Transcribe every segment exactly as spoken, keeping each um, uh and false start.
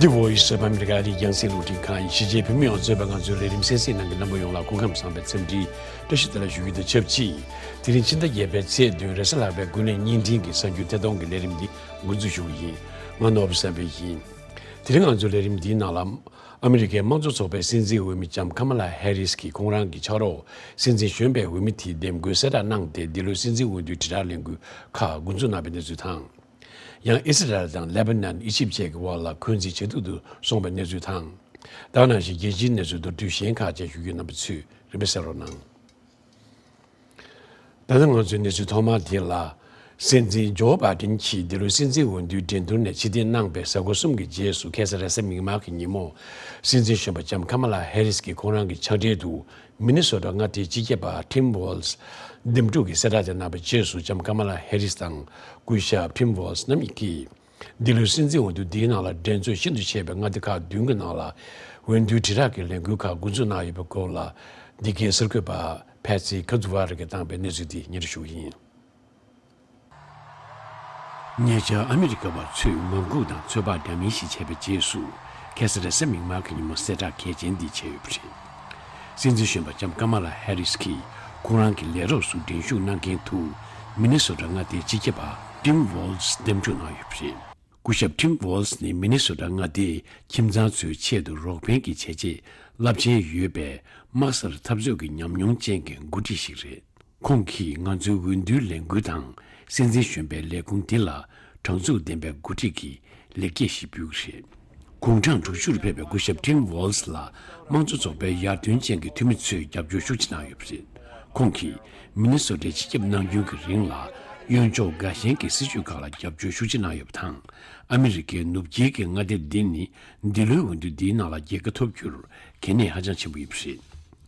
Voice of America ཨ་རིའི་རྒྱང་སྲིང་རླུང་འཕྲིན་ཁང་ཡིན། གཞིས་བྱེས་བོད་མི་ཡོངས་གཙོས་པའི་ང་ཚོའི་ལས་རིམ་གསན་གཟིགས་གནང་མཁན་རྣམ་པ་ཡོངས་ལ་སྐུ་ཁམས་བཟང་པའི་འཚམས་འདྲིའི་བཀྲ་ཤིས་བདེ་ལེགས་ཞུ་རྒྱུ་དང་ཆབས་ཅིག་དེ་རིང་ཕྱི་ཟླ་བརྒྱད་པའི་ཚེས་བདུན་རེས་གཟའ་ལྷག་པའི་དགུན་ལས་བརྙན་འཕྲིན་གྱི་གསར་འགྱུར་ཐད་གཏོང་གི་ལས་རིམ་འདི་འགོ་འཛུགས་ཞུ་གི་ཡིན། ང་ནོར་བུ་བསམ་འཕེལ་ཡིན། དེ་རིང་ང་ཚོའི་ལས་རིམ་འདིའི་ནང་ལ། ཨ་མི་རི་ཀའི་དམངས་གཙོ་ཚོགས་པའི་སྲིད་འཛིན་འོས་མི་ལྕམ་ཀ་མ་ལ་ཧེ་རིས་ཀྱིས་ཁོང་རང་གི་ཕྱག་རོགས་སྲིད་འཛིན་གཞོན་པའི་འོས་མི་དེའི་འདེམས་བསྐོའི་གསལ་བསྒྲགས་གནང་སྟེ། འདི་ལོའི་སྲིད་འཛིན་འོས་བསྡུའི་དྲིལ་བསྒྲགས་ལས་འགུལ་ཁག་འགོ་འཛུགས་གནང་བའི་གནས་ཚུལ་དང་། ཡང་ཨི་སི་རལ་དང་ལེ་པ་ནན། ཨི་ཇིབ་བཅས་ཀྱི་དབར་ལ་འཁོན་འཛིན་ཇེ་སྡུག་ཏུ་སོང་བའི་གནས་ཚུལ་དང་། ད་ག་ནང་བཞིན་རྒྱལ་སྤྱིའི་གནས་ཚུལ་མདོར་བསྡུས་གཞན་ཁག་བཅས་ཞུ་རྒྱུ། རྣམ་པ་ཚོས་རིམ་པས་གསན་རོགས་གནང་། ད་ལྟ་ང་ཚོའི་གནས་ཚུལ་ཐོག་མ་དེ་ལ། སྲིད་འཛིན་ཇོ་བྷའི་ཏིན་གྱིས་འདི་ལོའི་སྲིད་འཛིན་འོས་བསྡུའི་འགྲན་བསྡུར་ནས་ཕྱིར་འཐེན་གནང་བའི་གཟའ་འཁོར་གསུམ་གྱི་རྗེས་སུ། ཁ་སང་རེས་གཟའ་མིག་དམར་གྱི་ཉིན་མོ། སྲིད་འཛིན་གཞོན་པ་ལྕམ་ཀ་མ་ལ་ཧེ་རིས་ཀྱིས་ཁོང་རང་གི་ཕྱག་སྦྲེལ་དུ། མི་ནི་སོ་ཊ་མངའ་སྡེའི་སྤྱི་ཁྱབ་པ་ཊིམ་ཝོལ་སི་འདེམས་སྒྲུག་གི་གསལ་བསྒྲགས་དེ་གནང་བའི་རྗེས་སུ། ལྕམ་ཀ་མ་ལ་ཧེ་རིས་དང་སྐུ་ཞབས་ཊིམ་ཝོལ་སི་རྣམ་གཉིས་ཀྱིས། འདི་ལོའི་སྲིད་འཛིན་འོས་བསྡུ་འདིའི་ནང་ལ་འགྲན་རྩོད་ཤིན་ཏུ་ཆེ་བའི་མངའ་སྡེ་ཁག་བདུན་གྱི་ནང་ལ། འོས་བསྡུའི་དྲིལ་བསྒྲགས་ཀྱི་ལས་འགུལ་ཁག་འགོ་འཛུགས་གནང་ཡོད་པའི་སྐོར་ལ། འདི་གའི་གསར་འགོད་པ་ཕེ་ཚི་ཁ་ཛུ་ཝ་རི་གིས་བཏང་པའི་གནས་ཚུལ་འདི་སྙན་སྒྲོན་ཞུ་གི་ཡིན། ཉེ་ཆར་ཨ་མི་རི་ཀ་བ་ཚོས་ངང་སྒུག་དང་ཚོད་དཔག་འདྲ་མིན་ཞིག་བྱས་པའི་རྗེས་སུ། ཁ་སང་རེས་གཟའ་མིག་དམར་གྱི་ཉིན་མོ་གསལ་བསྒྲགས་གལ་ཆེན་འདི་བྱས་ཡོད་པ་རེད། སྲིད་འཛིན་གཞོན་པ་ལྕམ་ཀ་མ་ལ་ཧེ་རིས་ཀྱིས་ཁོང་རང་གི་ལས་རོགས་སུ་འགྲན་ཞུགས་གནང་མཁན་དུ། མི་ནི་སོ་ཊ་མངའ་སྡེའི་སྤྱི་ཁྱབ་པ་ཊིམ་ཝོལ་སི་འདེམས་སྒྲུག་གནང་ཡོད་པ་རེད། སྐུ་ཞབས་ཊིམ་ཝོལ་སི་ནི་མི་ནི་སོ་ཊ་མངའ་སྡེའི་ཁྱིམ་ཚང་ཚོའི་ཆེད་དུ་རོགས་ཕན་གྱི་བྱས་རྗེས་རླབས་ཆེན་ཡོད་པའི་དམག་སར་འཐབ་རྩོད་ཀྱི་ཉམས་མྱོང་ཅན་གྱི་འགོ་ཁྲིད་ཞིག་རེད། ཁོང་གིས་ང་ཚོའི་འོས་བསྡུའི་ལས་འགུལ་དང་སྲིད་འཛིན་གཞོན་པའི་ལས་ཁུངས་འདི་ལ་དྲང་ཚུགས་ལྡན་པའི་འགོ་ཁྲིད་ཀྱི་ལེགས་སྐྱེས་ཤིག་འབུལ་གྱི་རེད། དགུང་གྲངས་དྲུག་ཅུ་རུ་ཕེབས་པའི་སྐུ་ཞབས་ཊིམ་ཝོལ་སི་ལ་དམངས་གཙོ་ཚོགས་པའི་ཡར་ཐོན་ཅན་གྱི་འཐུས་མི་ཚོས་རྒྱབ་སྐྱོར་ཤུགས་ཆེ་གནང་ཡོད་པ་རེད། ཁོང་གིས་མི་ནི་སོ་ཊའི་སྤྱི་ཁྱབ་གནང་རྒྱུན་གྱི་རིང་ལ་གཡོན་ཕྱོགས་དགའ་ཞེན་གྱི་སྲིད་བྱུས་ཁག་ལ་རྒྱབ་སྐྱོར་ཤུགས་ཆེ་གནང་ཡོད་པ་དང་། ཨ་མི་རི་ཀའི་ནུབ་དཀྱིལ་གྱི་མངའ་སྡེ་འདི་ནི་འདི་ལོའི་འོས་བསྡུ་འདིའི་ནང་ལ་རྒྱལ་ཁ་ཐོབ་རྒྱུར་གལ་གནད་ཧ་ཅང་ཆེན་པོ་ཡིན་པ་རེད།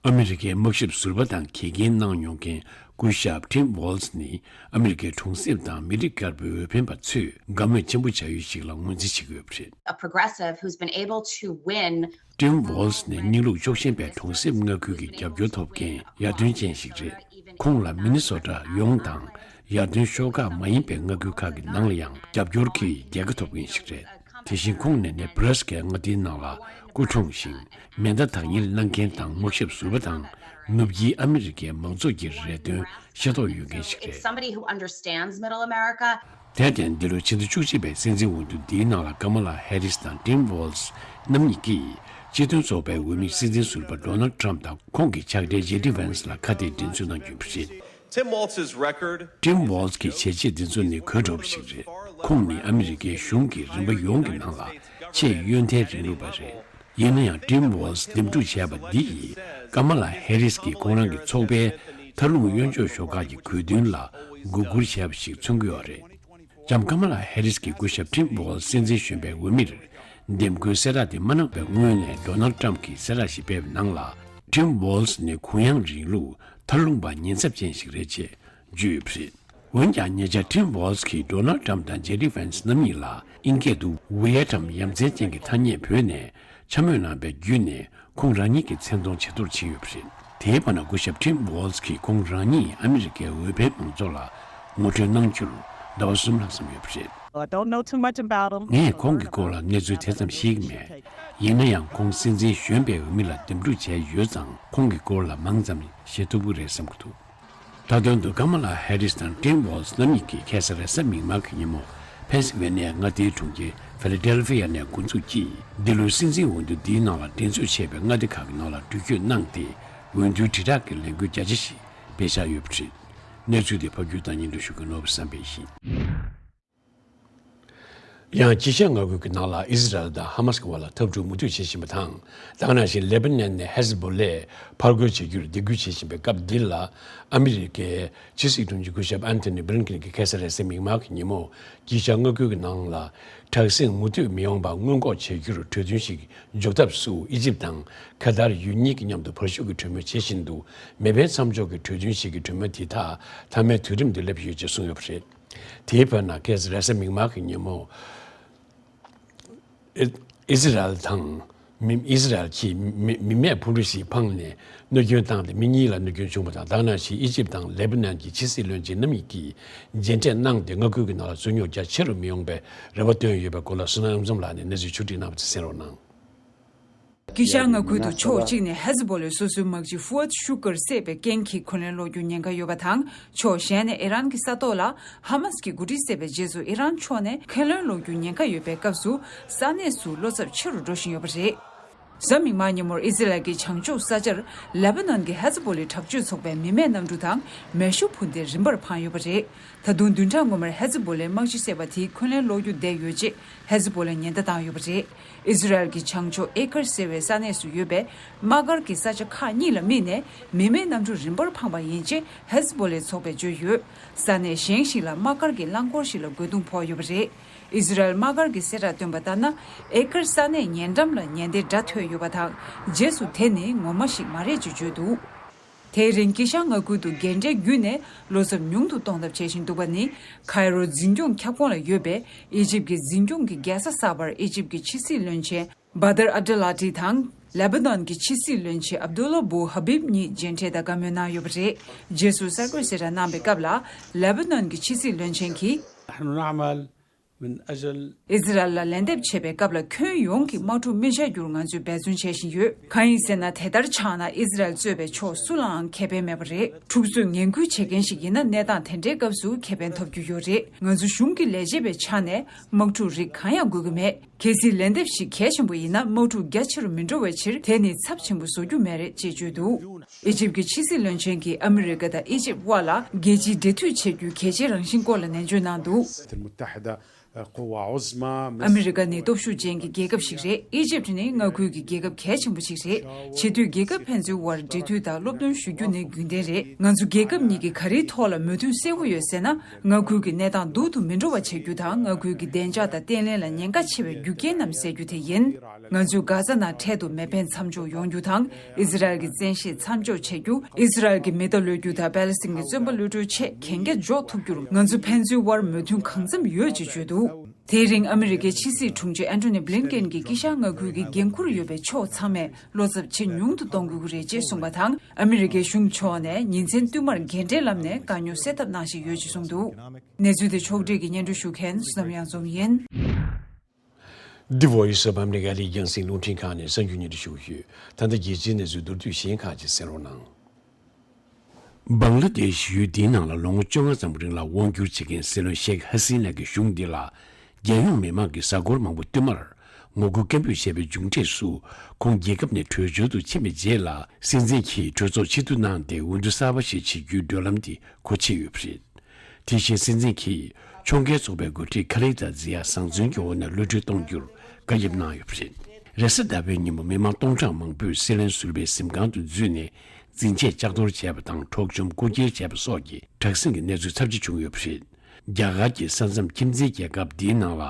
ཨ་མི་རི་ཀའི་དམག་ཞབས་ཟུར་པ་དང་གད་རྒྱན་གནང་མྱོང་མཁན་སྐུ་ཞབས་ཊིམ་ཝོལ་སི་ནི་ཨ་མི་རི་ཀའི་གྲོང་གསེབ་དང་མི་རིགས་དཀར་པོའི་འོས་འཕེན་པ་ཚོས་དགའ་མོས་ཆེན་པོ་བྱ་ཡུལ་ཞིག་ལ་ངོས་འཛིན་བྱེད་ཀྱི་ཡོད་པ་རེད། A progressive who's been able to win. ཊིམ་ཝོལ་སི་ནི་སྙིང་ལུགས་ཕྱོགས་ཞེན་པའི་གྲོང་གསེབ་མངའ་ཁུལ་གྱི་རྒྱབ་སྐྱོར་ཐོབ་མཁན་ཡར་ཐོན་ཅན་ཞིག་རེད། ཁོང་ལ་མི་ནི་སོ་ཊ་ཡོངས་དང་། ཡར་ཐོན་ཤོག་ཁག་མ་ཡིན་པའི་མངའ་ཁུལ་ཁག་གི་ནང་ལ་ཡང་རྒྱབ་སྐྱོར་གྱི་རྒྱལ་ཁ་ཐོབ་མཁན་ཞིག་རེད། དེ་བཞིན་ཁོང་ནི་ནེ་བྷ་ར་སི་ཀའི་མངའ་སྡེའི་ནང་ལ་སྐུ་འཁྲུངས་ཤིང་། མེ་མདའ་བདག་གཉེར་གནང་མཁན་དང་དམག་ཞབས་ཟུར་པ་དང་། ནུབ་དཀྱིལ་ཨ་མི་རི་ཀའི་མང་ཚོགས་ཀྱི་རེ་འདུན་ཤེས་རྟོགས་ཡོད་མཁན་ཞིག་རེད། Somebody who understands Middle America. དེར་བརྟེན། འདི་ལོའི་ཕྱི་ཟླ་བཅུ་གཅིག་པའི་སྲིད་འཛིན་འོས་བསྡུ་འདིའི་ནང་ལ་ཀ་མ་ལ་ཧེ་རིས་དང་ཊིམ་ཝོལ་སི་རྣམ་གཉིས་ཀྱིས་སྤྱི་མཐུན་ཚོགས་པའི་འོས་མི་སྲིད་འཛིན་ཟུར་པ་ཌོ་ནལ་ཌི་ཊརམ་ཕི་དང་ཁོང་གི་ཕྱག་སྦྲེལ་ཇེ་ཌི་ཝན་སི་ལ་ཁ་གཏད་འགྲན་རྩོད་གནང་རྒྱུ་ཡིན་པ་རེད། Tim Walz's record. ཊིམ་ཝོལ་སི་གི་བྱས་རྗེས་འདི་ཚོ་ནི་དགོད་བྲོ་བ་ཞིག་རེད། ཁོང་ནི་ཨ་མི་རི་ཀའི་གཞུང་གི་རིམ་པ་ཡོངས་ཀྱི་ནང་ལ་ཆེས་གཡོན་མཐའི་རིང་ལུགས་པ་རེད། ཡིན་ན་ཡང་། ཊིམ་ཝོལ་སི་འདེམས་སྒྲུག་བྱས་པ་འདི་ཡིས་ཀ་མ་ལ་ཧེ་རིས་ཀྱིས་ཁོང་རང་གི་ཚོགས་པའི་མཐར་ལྷུང་གཡོན་ཕྱོགས་ཤོག་ཁག་གི་དགོས་འདུན་ལ་མགོ་སྒུར་བྱས་པ་ཞིག་མཚོན་གྱི་ཡོད་རེད། ལྕམ་ཀ་མ་ལ་ཧེ་རིས་ཀྱིས་སྐུ་ཞབས་ཊིམ་ཝོལ་སི་སྲིད་འཛིན་གཞོན་པའི་འོས་མིར་འདེམས་བསྐོའི་གསལ་བསྒྲགས་དེ་མ་གནང་བའི་སྔོན་ནས། ཌོ་ནལ་ཌི་ཊརམ་ཕི་གིས་གསལ་བསྒྲགས་ཤིག་སྤེལ་བའི་ནང་ལ། ཊིམ་ཝོལ་སི་ནི་གུ་ཡངས་རིང་ལུགས་མཐར་ལྷུང་པ་ཉེན་ཚབས་ཅན་ཞིག་རེད་ཅེས་བརྗོད་ཡོད་པ་རེད། འོན་ཀྱང་། ཉེ་ཆར་ཊིམ་ཝོལ་སི་གིས་ཌོ་ནལ་ཌི་ཊརམ་ཕི་དང་ཇེ་ཌི་ཝན་སི་རྣམ་གཉིས་ལ་ཨིན་སྐད་དུ་ཝི་ཡར་ཊམ་ཡ་མཚན་ཅན་གྱི་ཐ་སྙད་བོས་ནས་འཕྱ་སྨོད་གནང་བའི་བརྒྱུད་ནས། ཁོང་རང་ཉིད་ཀྱི་མཚན་མཐོང་ཇེ་མཐོར་ཕྱིན་ཡོད་པ་རེད། དེའི་བར་ན། སྐུ་ཞབས་ཊིམ་ཝོལ་སི་གིས་ཁོང་རང་ཉིད་ཨ་མི་རི་ཀའི་འོས་འཕེན་མང་ཚོགས་ལ་ངོ་སྤྲོད་གནང་རྒྱུར་ཟླ་བ་གསུམ་ལྷག་ཙམ་ཡོད་པ་རེད། I don't know too much about him. ངས་ཁོང་གི་སྐོར་ལ་གནས་ཚུལ་དེ་ཙམ་ཤེས་ཀྱི་མེད། ཡིན་ན་ཡང་། ཁོང་སྲིད་འཛིན་གཞོན་པའི་འོས་མི་ལ་འདེམས་སྒྲུག་བྱས་ཡོད་ཙང་། ཁོང་གི་སྐོར་ལ་མང་ཙམ་ཤེས་ཐུབ་ཀྱི་རེད་བསམ་གྱི་འདུག་མཐའ་དོན་དུ། ཀ་མ་ལ་ཧེ་རིས་དང་ཊིམ་ཝོལ་སི་རྣམ་གཉིས་ཀྱིས་ཁ་སང་རེས་གཟའ་མིག་དམར་གྱི་ཉིན་མོ་ཕེན་སི་ཝེ་ནི་ཡ་མངའ་སྡེའི་གྲོང་ཁྱེར་ཕི་ལ་ཌེལ་ཕི་ཡ་ནས་འགོ་འཛུགས་ཀྱིས། འདི་ལོའི་སྲིད་འཛིན་འོས་བསྡུ་འདིའི་ནང་ལ་འགྲན་རྩོད་ཆེ་བའི་མངའ་སྡེ་ཁག་གི་ནང་ལ་འགྲུལ་སྐྱོད་གནང་སྟེ། འོས་བསྡུའི་དྲིལ་བསྒྲགས་ཀྱི་ལས་འགུལ་རྒྱ་ཆེ་ཞིག་སྤེལ་འཆར་ཡོད་པ་རེད། གནས་ཚུལ་དེ་ཕབ་སྒྱུར་དང་སྙན་སྒྲོན་ཞུ་མཁན་ནོར་བུ་བསམ་འཕེལ་ཡིན། ཡང་། དཀྱིལ་ཤར་མངའ་ཁུལ་གྱི་ནང་ལ་ཨི་ཟི་རལ་དང་ཧ་མ་སི་གི་བར་ལ་འཐབ་འཁྲུག་མུ་མཐུད་བྱེད་བཞིན་པ་དང་། ད་ག་ནང་བཞིན་ལེ་པ་ནན་ནས་ཧེ་ཟི་བོ་ལས་ཕར་རྒོལ་བྱེད་རྒྱུར་སྡིགས་སྐུལ་བྱེད་བཞིན་པའི་སྐབས་འདི་ལ། ཨ་མི་རི་ཀའི་ཕྱི་སྲིད་དྲུང་ཆེ་སྐུ་ཞབས་ཨན་ཐོ་ནི་བྷི་ལིན་ཀེན་གྱིས་ཁ་སང་རེས་གཟའ་མིག་དམར་གྱི་ཉིན་མོ། དཀྱིལ་ཤར་མངའ་ཁུལ་གྱི་ནང་ལ་དྲག་ཟིང་མུ་མཐུད་མི་ཡོང་བར་སྔོན་འགོག་བྱེད་རྒྱུར་གྲོས་མཐུན་ཞིག་འཇོག་ཐབས་སུ། ཨི་ཇིབ་དང་ཁ་ཏར་ཡུལ་གཉིས་ཀྱིས་མཉམ་དུ་བར་ཞུགས་ཀྱིས་གྲོས་མོལ་བྱེད་བཞིན་འདུག་མེ་འཕེན་མཚམས་འཇོག་གི་གྲོས་མཐུན་ཞིག་གི་གྲོས་མོལ་དེ་དག་མཐའ་མའི་དུས་རིམ་དུ་སླེབས་ཡོད་ཅེས་གསུངས་ཡོད་པ་རེད། དེའི་བར་ན། ཁ་སང་རེས་གཟའ་མིག་དམར་གྱི་ཉིན་མོ། ཨི་ཨི་ཟི་རལ་དང་ མི་ཨི་ཟི་རལ་གྱིས་མི་མི་མེད་ཕུང་པོ་ཞིག་འཕངས་ནས་གནོད་སྐྱོན་བཏང་སྟེ་མི་གཉིས་ལ་གནོད་སྐྱོན་བྱུང་བ་དང་། ད་ག་ནང་བཞིན་ཨི་ཇིབ་དང་ལེ་པ་ནན་གྱི་ཕྱི་སྲིད་བློན་ཆེན་རྣམ་གཉིས་ཀྱིས་མཇལ་འཕྲད་གནང་སྟེ་མངའ་ཁུལ་གྱི་ནང་ལ་རྩོད་རྙོག་རྒྱ་ཆེ་རུ་མི་ཡོང་བའི་རེ་བ་བཏོན་ཡོད་པའི་སྐོར་ལ་བསོད་ནམས་ཨ་ཛོམ་ལགས་ནས་གནས་ཚུལ་ཕྱོགས་བསྒྲིགས་གནང་བ་དེ་གསན་རོགས་གནང་། དཀྱིལ་ཤར་མངའ་ཁུལ་དུ་ཕྱོགས་གཅིག་ནས་ཧེ་ཛི་བོ་ལའི་སོ་སོའི་དམག་སྤྱི་ཧྥུ་ཨད་ཤུ་ཀར་བསད་པའི་རྐྱེན་གྱིས་འཁོན་ལན་སློག་རྒྱུའི་ཉེན་ཁ་ཡོད་པ་དང་། ཕྱོགས་གཞན་ནས་ཨི་རན་གྱི་ས་ཐོག་ལ་ཧ་མ་སི་གི་འགོ་ཁྲིད་བསད་པའི་རྗེས་སུ་ཨི་རན་ཕྱོགས་ནས་འཁོན་ལན་སློག་རྒྱུའི་ཉེན་ཁ་ཡོད་པའི་སྐབས་སུ་ས་གནས་སུ་བློ་འཚབ་ཆེ་རུ་འགྲོ་བཞིན་ཡོད་པ་རེད། གཟའ་མིག་དམར་ཉིན་མོར་ཨི་ཟི་རལ་གྱི་བྱང་ཕྱོགས་ས་ཆར་ལེ་པ་ནན་གྱི་ཧེ་ཛི་བོ་ལའི་དྲག་སྤྱོད་ཚོགས་པའི་མི་མེད་གནམ་གྲུ་དང་མེ་ཤུགས་འཕུར་མདེལ་རིམ་པར་འཕངས་ཡོད་པ་རེད། ད་དུང་བདུན་ཕྲག་སྔོན་མར་ཧེ་ཛི་བོ་ལའི་དམག་སྤྱི་བསད་པ་དེས་འཁོན་ལན་སློག་རྒྱུ་བསྡད་ཡོད་ཅེས་ཧེ་ཛི་བོ་ལས་ཉེན་བརྡ་བཏང་ཡོད་པ་རེད། ཨི་ཟི་རལ་གྱི་བྱང་ཕྱོགས་ཨེ་ཁར་ཟེར་བའི་ས་གནས་སུ་ཡོད་པའི་དམག་སྒར་གྱི་ས་ཆ་ཁག་གཉིས་ལ་དམིགས་ནས་མི་མེད་གནམ་གྲུ་རིམ་པར་འཕངས་པ་ཡིན་ཅེས་ཧེ་ཛི་བོ་ལའི་ཚོགས་པས་བརྗོད་ཡོད། ས་གནས་གཞན་ཞིག་ལ་དམག་སྒར་གྱི་རླངས་འཁོར་ཞིག་ལ་རྒོལ་རྡུང་ཕོག་ཡོད་པ་རེད། ཨི་ཟི་རལ་དམག་སྒར་གྱི་གསལ་བསྒྲགས་བཏོན་པ་ལྟར་ན། ཨེ་ཁར་ས་གནས་ཉེ་འགྲམ་ལ་ཉེན་བརྡའི་སྒྲ་ཐོས་ཡོད་པ་དང་། རྗེས་སུ་དེ་ནི་ངོ་མ་ཞིག་མ་རེད་ཅེས་བརྗོད་འདུག་དེའི་རིང་དཀྱིལ་ཤར་མངའ་ཁུལ་དུ་རྒྱལ་འདྲེ་བརྒྱུད་ནས་བློ་འཚབ་ཉུང་དུ་གཏོང་ཐབས་བྱེད་བཞིན་འདུག་པ་ནི། ཁའི་རོ་འཛིན་སྐྱོང་ཁྱབ་ཁོངས་ལ་ཡོད་པའི་ཨི་ཇིབ་ཀྱི་འཛིན་སྐྱོང་གི་རྒྱལ་ས་གསར་པར་ཨི་ཇིབ་ཀྱི་ཕྱི་སྲིད་བློན་ཆེན་བ་དར་ཨབ་ཏུ་ལ་ཏི་དང་། ལེ་པ་ནན་གྱི་ཕྱི་སྲིད་བློན་ཆེན་ཨབ་དུ་ལ་བུ་ཧ་བིབ་གཉིས་མཇལ་འཕྲད་དང་བཀའ་མོལ་གནང་ཡོད་པ་རེད། རྗེས་སུ་གསར་འགོད་གསལ་བསྒྲགས་གནང་པའི་སྐབས་ལ། ལེ་པ་ནན་གྱི་ཕྱི་སྲིད་བློན་ཆེན་གྱིས། نحن نعمل من أجل ཨི་ཟི་རལ་ལ་ལན་འདེབས་བྱེད་པའི་སྐབས་ལ་ཁྱོན་ཡོངས་ཀྱི་དམག་འཁྲུག་མི་བྱ་རྒྱུར་ང་ཚོས་འབད་བརྩོན་བྱེད་བཞིན་ཡོད། གང་ཡིན་ཟེར་ན། དེ་ལྟར་ཆགས་ན་ཨི་ཟི་རལ་གཙོས་པའི་ཕྱོགས་སུ་ལའང་ཁེ་ཕན་མེད་པ་རེད། འཁྲུག་རྩོད་ངན་སྐུལ་བྱེད་མཁན་ཞིག་ཡིན་ན་གནས་སྟངས་དེ་འདྲའི་སྐབས་སུ་ཁེ་ཕན་ཐོབ་རྒྱུ་ཡོད་རེད། ང་ཚོ་གཞུང་གི་ལས་བྱེད་པའི་ཆ་ནས་དམག་འཁྲུག་རིགས་གང་ཡང་དགོས་ཀྱི་མེད། གལ་སྲིད་ལན་འདེབས་ཤིག་གལ་ཆེན་པོ་ཡིན་ན། དམག་འཁྲུག་རྒྱ་ཆེ་རུ་མི་འགྲོ་བའི་ཕྱིར་དེ་ནི་ཚབས་ཆེན་པོ་བཟོ་རྒྱུ་མེད་རེད་ཅེས་བརྗོད་འདུག་ཨི་ཇིབ་ཀྱི་ཕྱི་སྲིད་བློན་ཆེན་གྱིས་ཨ་མི་རི་ཀ་དང་ཨི་ཇིབ་དབར་ལ་རྒྱལ་སྤྱིའི་འབྲེལ་མཐུད་བྱེད་རྒྱུའི་གལ་ཆེའི་རང་བཞིན་སྐོར་ལ་ནན་བརྗོད་གནང་འདུག الولايات المتحدة قوة عظمى. ཨ་མི་རི་ཀ་ནི་སྟོབས་ཤུགས་ཅན་གྱི་རྒྱལ་ཁབ་ཞིག་རེད། ཨི་ཇིབ་ནི་མངའ་ཁུལ་གྱི་རྒྱལ་ཁབ་གལ་ཆེན་པོ་ཞིག་རེད། བྱེས་འདུས་རྒྱལ་ཁབ་ཕན་ཚུན་དབར་འབྲེལ་མཐུད་དང་སློབ་སྟོན་ཞུ་རྒྱུ་ནི་རྒྱུན་ལྡན་རེད། ང་ཚོ་རྒྱལ་ཁབ་གཉིས་ཀྱིས་ག་རེའི་ཐོག་ལ་མོས་མཐུན་གསལ་བོ་ཡོད་ཟེར་ན། མངའ་ཁུལ་གྱི་གནས་སྟངས་སྡུག་ཏུ་མི་འགྲོ་བ་བྱེད་རྒྱུ་དང་། མངའ་ཁུལ་གྱི་བདེ་འཇགས་དང་བརྟན་ལྷིང་ལ་ཉེན་ཁ་ཆེ་བའི་རྒྱུ་རྐྱེན་རྣམས་སེལ་རྒྱུ་དེ་ཡིན། ང་ཚོས་གྷ་ཛ་ནང་འཕྲལ་དུ་མེ་འཕེན་མཚམས་འཇོག་ཡོང་རྒྱུ་དང་། ཨི་ཟི་རལ་གྱི་བཙན་ཤེད་མཚམས་འཇོག་བྱེད་རྒྱུ། ཨི་ཟི་རལ་གྱི་མེ་མདའ་གློད་རྒྱུ་དང་པེ་ལེ་སི་ཐན་གྱི་བཙོན་པ་གློད་གྲོལ་ཆེད་གན་རྒྱ་འཇོག་ཐུབ་རྒྱུར་ང་ཚོ་ཕན་ཚུན་དབར་མོས་མཐུན་གང་འཚམ་ཡོད་ཅེས་བརྗོད་འདུག་དེའི་རིང་ཨ་མི་རི་ཀའི་ཕྱི་སྲིད་དྲུང་ཆེ་ཨན་ཐོ་ནི་བྷི་ལིན་ཀེན་གྱིས་དཀྱིལ་ཤར་མངའ་ཁུལ་གྱི་འགན་འཁུར་ཡོད་པའི་ཕྱོགས་ཚང་མས་བློ་འཚབ་ཇེ་ཉུང་དུ་གཏོང་དགོས་ཀྱི་རེད་ཅེས་གསུངས་པ་དང་། ཨ་མི་རི་ཀའི་གཞུང་ཕྱོགས་ནས་ཉིན་མཚན་བསྟུད་མར་འགན་འཁྲིའི་ལམ་ནས་དཀའ་རྙོག་སེལ་ཐབས་གནང་བཞིན་ཡོད་ཅེས་གསུངས་འདུག་གནས་ཚུལ་དེ་ཕྱོགས་སྒྲིག་གིས་སྙན་སྒྲོན་ཞུ་མཁན་བསོད་ནམས་གཡང་འཛོམས་ཡིན། The Voice of America ལས་རྒྱང་སྲིང་རླུང་འཕྲིན་ཁང་ནས་གསར་འགྱུར་སྙན་སྒྲོན་ཞུ་གི་ཡོད། ད་ལྟ་རྒྱལ་སྤྱིའི་གནས་ཚུལ་མདོར་བསྡུས་གཞན་ཁག་ཅིག་གསན་རོགས་གནང་། བང་ལ་དེཤ་ཡུལ་འདིའི་ནང་ལ་ལོ་ངོ་བཅོ་ལྔ་ཙམ་རིང་ལ་དབང་བསྒྱུར་བྱེད་མཁན་སྲིད་བློན་ཤེག་ཧ་སི་ན་གི་གཞུང་འདི་ལ། རྒྱལ་ཡོངས་མི་མང་གིས་གཟའ་འཁོར་མང་པོ་བསྟུད་མར་ངོ་རྒོལ་སྐད་འབོད་བྱས་པའི་མཇུག་འབྲས་སུ། ཁོང་རྒྱལ་ཁབ་ནས་བྲོས་བྱོལ་དུ་ཕྱིན་པའི་རྗེས་ལ། སྲིད་འཛིན་གྱིས་གྲོས་ཚོགས་ཕྱིར་བསྡུ་གནང་སྟེ་འོས་བསྡུ་གསར་པ་ཞིག་བྱེད་རྒྱུའི་བགྲོད་ལམ་དེ་སྒོ་ཕྱེ་ཡོད་པ་རེད། དེ་བཞིན་སྲིད་འཛིན་གྱིས་ཕྱོགས་འགལ་ཚོགས་པའི་འགོ་ཁྲིད་ཁ་ལི་ད་ཛི་ཡ་བཟང་བཙོན་གྱི་འོག་ནས་གློད་གྲོལ་གཏོང་རྒྱུར་བཀའ་ཡིབ་གནང་ཡོད་པ་རེད། རེས་གཟའ་ཟླ་བའི་ཉིན་མོ་མི་མང་སྟོང་ཕྲག་མང་པོས་སྲིད་བློན་ཟུར་པའི་གཟིམ་ཁང་དུ་འཛུལ་ནས་འཛིན་ཆས་ལྕགས་གཏོར་བྱས་པ་དང་། འཕྲོག་བཅོམ་རྐུ་འཁྱེར་བྱས་པ་སོགས་ཀྱི་དྲག་ཟིང་གི་གནས་ཚུལ་ཚབས་ཆེ་བྱུང་ཡོད་པ་རེད། རྒྱ་གར་གྱི་ས་མཚམས་ཁྱིམ་མཚེས་རྒྱལ་ཁབ་འདིའི་ནང་ལ་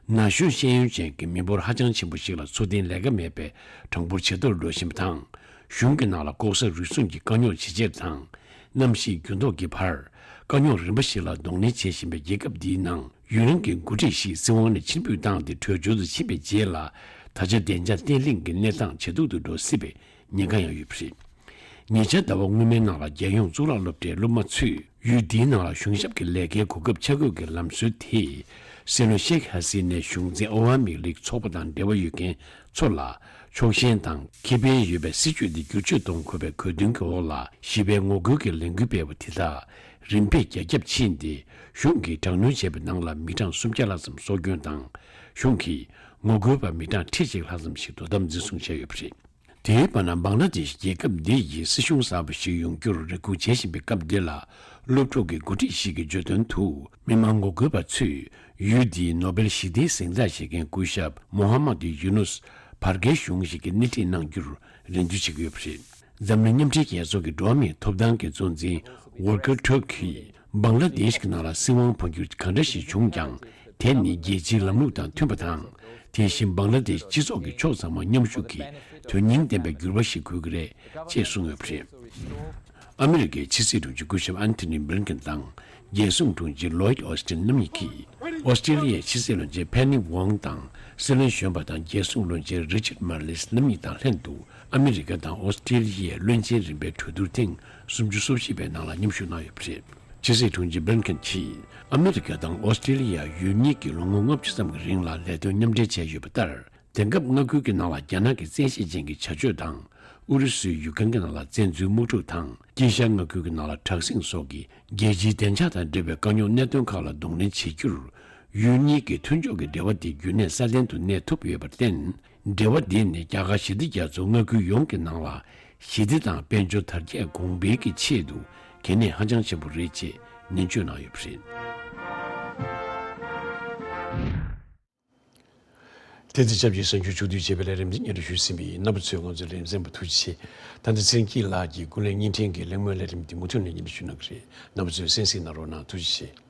ན་གཞོན་ཤེས་ཡོན་ཅན་གྱི་མི་འབོར་ཧ་ཅང་ཆེན་པོ་ཞིག་ལ་འཚོ་རྟེན་ལས་ཀ་མེད་པའི་གྲངས་འབོར་ཇེ་མཐོར་འགྲོ་བཞིན་པ་དང་། གཞུང་གི་ནང་ལ་ལྐོག་ཟ་རུལ་སུངས་ཀྱི་དཀའ་རྙོག་ཇེ་ཆེར་དང་། གནམ་གཤིས་འགྱུར་ལྡོག་གི་བར་དཀའ་རྙོག་རིམ་པ་ཞིག་ལ་གདོང་ལེན་བྱེད་བཞིན་པའི་རྒྱལ་ཁབ་འདིའི་ནང་ཡུན་རིང་གི་འགོ་ཁྲིད་ཞིག་སྲིད་དབང་ནས་ཕྱིར་འབུད་བཏང་སྟེ་བྲོས་བྱོལ་དུ་ཕྱིན་པའི་རྗེས་ལ། ད་ཆ་བདེ་འཇགས་བརྟན་ལྷིང་གི་གནས་སྟངས་ཇེ་སྡུག་ཏུ་འགྲོ་སྲིད་པའི་ཉེན་ཁ་ཡང་ཡོད་པ་རེད། ཉེ་ཆར་ཟླ་བ་སྔོན་མའི་ནང་ལ་རྒྱལ་ཡོངས་གཙུག་ལག་སློབ་གྲྭའི་སློབ་མ་ཚོས་ཡུལ་འདིའི་ནང་ལ་གཞུང་ཞབས་ཀྱི་ལས་ཀའི་གོ་སྐབས་ཆ་བགོས་ཀྱི་ལམ་སྲོལ་དེས། སྲིད་བློན་ཤེག་ཧ་སི་ནའི་གཞུང་འཛིན་ཨ་ཝ་མི་ལིག་ཚོགས་པ་དང་འབྲེལ་བ་ཡོད་མཁན་ཚོ་ལ་ཕྱོགས་ཞེན་དང་ཁེ་ཕན་ཡོད་པའི་སྲིད་བྱུས་འདི་བསྒྱུར་བཅོས་གཏོང་དགོས་པའི་གོ་སྟོན་གྱི་འོག་ལ། ཞི་བའི་ངོ་རྒོལ་གྱི་ལས་འགུལ་སྤེལ་བ་དེ་དག་རིམ་པས་རྒྱ་ཁྱབ་ཕྱིན་ཏེ། གཞུང་གིས་དྲག་གནོན་བྱས་པའི་ནང་ལ་མི་གྲངས་སུམ་བརྒྱ་ལྷག་ཙམ་སྲོག་སྐྱོན་དང་། གཞུང་གིས་ངོ་རྒོལ་པ་མི་གྲངས་ཁྲི་གཅིག་ལྷག་ཙམ་ཞིག་དོ་དམ་འཛིན་བཟུང་བྱས་ཡོད་པ་རེད། དེའི་བར་ན། བང་ལ་དེཤ་རྒྱལ་ཁབ་འདི་ཡི་སྲིད་གཞུང་གསར་པ་ཞིག་ཡོང་རྒྱུར་རེ་སྒུག་བྱེད་བཞིན་པའི་སྐབས་འདི་ལ། སློབ་ཕྲུག་གི་འགོ་ཁྲིད་ཞིག་གིས་བརྗོད་དོན་དུ། མི་མང་ངོ་རྒོལ་པ་ཚོས་ཡུལ་འདིའི་ནོ་སྦེལ་ཞི་བདེའི་གཟེངས་རྟགས་བཞེས་མཁན་སྐུ་ཞབས་མོ་ཧ་མ་དུ་ཡུ་ནུས་བར་བརྒལ་གཞུང་ཞིག་གིས་སྣེ་ཁྲིད་གནང་རྒྱུར་རེ་འདུན་བྱེད་ཀྱི་ཡོད་པ་རེད། འཛམ་གླིང་མཉམ་འབྲེལ་རྒྱལ་ཚོགས་ཀྱི་འགྲོ་བ་མིའི་ཐོབ་ཐང་གི་གཙོ་འཛིན་ཝོལ་ཀར་ཊརྐ་གིས། བང་ལ་དེཤ་གི་ནང་ལ་སྲིད་དབང་འཕོ་འགྱུར་གང་འདྲ་ཞིག་བྱུང་ཀྱང་། དེ་ནི་རྒྱལ་སྤྱིའི་ལམ་ལུགས་དང་མཐུན་པ་དང་། དེ་བཞིན་བང་ལ་དེཤ་སྤྱི་ཚོགས་ཀྱི་ཕྱོགས་ཚང་མ་མཉམ་ཞུགས་ཀྱིས་དོན་སྙིང་ལྡན་པའི་འགྱུར་བ་ཞིག་དགོས་ཀྱི་རེད་ཅེས་གསུངས་ཡོད་པ་རེད། ཨ་མི་རི་ཀའི་ཕྱི་སྲིད་དྲུང་ཆེ་སྐུ་ཞབས་ཨན་ཐོ་ནི་བྷི་ལིན་ཀེན་དང་། རྒྱལ་སྲུང་དྲུང་ཆེ་ལོའིད་ཨོ་སི་ཊིན་རྣམ་གཉིས་ཀྱིས། ཨོ་སི་ཀྲེ་ལི་ཡའི་ཕྱི་སྲིད་བློན་ཆེན་ཕེ་ནི་ཝོང་དང་། སྲིད་བློན་གཞོན་པ་དང་རྒྱལ་སྲུང་བློན་ཆེན་རི་ཆར་མར་ལིས་རྣམ་གཉིས་དང་ལྷན་དུ། ཨ་མི་རི་ཀ་དང་ཨོ་སི་ཀྲེ་ལི་ཡའི་བློན་ཆེན་རིམ་པའི་གྲོས་བསྡུར་ཐེངས་སུམ་ཅུ་སོ་བཞི་པའི་ནང་ལ་མཉམ་ཞུགས་གནང་ཡོད་པ་རེད། ཕྱི་སྲིད་དྲུང་ཆེ་བྷི་ལིན་ཁེན་གྱིས། ཨ་མི་རི་ཀ་དང་ཨོ་སི་ཀྲེ་ལི་ཡ་ཡུལ་གཉིས་ཀྱིས་ལོ་ངོ་ལྔ་བཅུ་ཙམ་གྱི་རིང་ལ་ལས་དོན་མཉམ་འབྲེལ་བྱས་ཡོད་པ་ལྟར། དེང་སྐབས་མངའ་ཁུལ་གྱི་ནང་ལ་རྒྱ་ནག་གི་བཙན་ཤེད་ཅན་གྱི་བྱ་སྤྱོད་དང་། ཨུ་རུ་སུའི་ཡུལ་ཁང་གི་ནང་ལ་བཙན་འཛུལ་དམག་འཁྲུག་དང་། དཀྱིལ་ཤར་མངའ་ཁུལ་གྱི་ནང་ལ་དྲག་ཟིང་སོགས་ཀྱི་རྒྱལ་སྤྱིའི་བདེ་འཇགས་དང་འབྲེལ་བའི་དཀའ་རྙོག་གནད་དོན་ཁག་ལ་གདོང་ལེན་བྱེད་རྒྱུར། ཡུལ་གཉིས་ཀྱི་མཐུན་ཕྱོགས་ཀྱི་འབྲེལ་བ་དེ་རྒྱུན་གནས་སྲ་བརྟན་དུ་གནས་ཐུབ་ཡོད་པར་བརྟེན། འབྲེལ་བ་འདི་ནི་རྒྱ་གར་ཞི་བདེ་རྒྱ་མཚོ་མངའ་ཁུལ་ཡོངས་ཀྱི་ནང་ལ་ཞི་བདེ་དང་དཔལ་འབྱོར་དར་རྒྱས་གོང་འཕེལ་གྱི་ཆེད་དུ་གལ་གནད་ཧ་ཅང་ཆེན་པོ་རེད་ཅེས་ནན་བརྗོད་གནང་ཡོད་པ་རེད། དེ་ཚེ་སྐྱབས་ཀྱི་གསར་འགྱུར་ཕྱོགས་བསྡུས་བྱས་པའི་ལས་རིམ་འདི་སྙན་སྒྲོན་ཞུས་ཟིན་པ་ཡིན། རྣམ་པ་ཚོས་ང་ཚོའི་ལས་རིམ་གསན་པར་ཐུགས་རྗེ་ཆེ། ད་ལྟ་ཚེ་རིང་སྐྱིད་ལགས་ཀྱིས་ཀུན་གླེང་བརྙན་འཕྲིན་གྱི་གླེང་མོལ་ལས་རིམ་འདི་མུ་མཐུད་ནས་སྙན་སྒྲོན་ཞུ་གནང་གི་རེད། རྣམ་པ་ཚོས་གསན་གཟིགས་གནང་རོགས་གནང་། ཐུགས་རྗེ་ཆེ།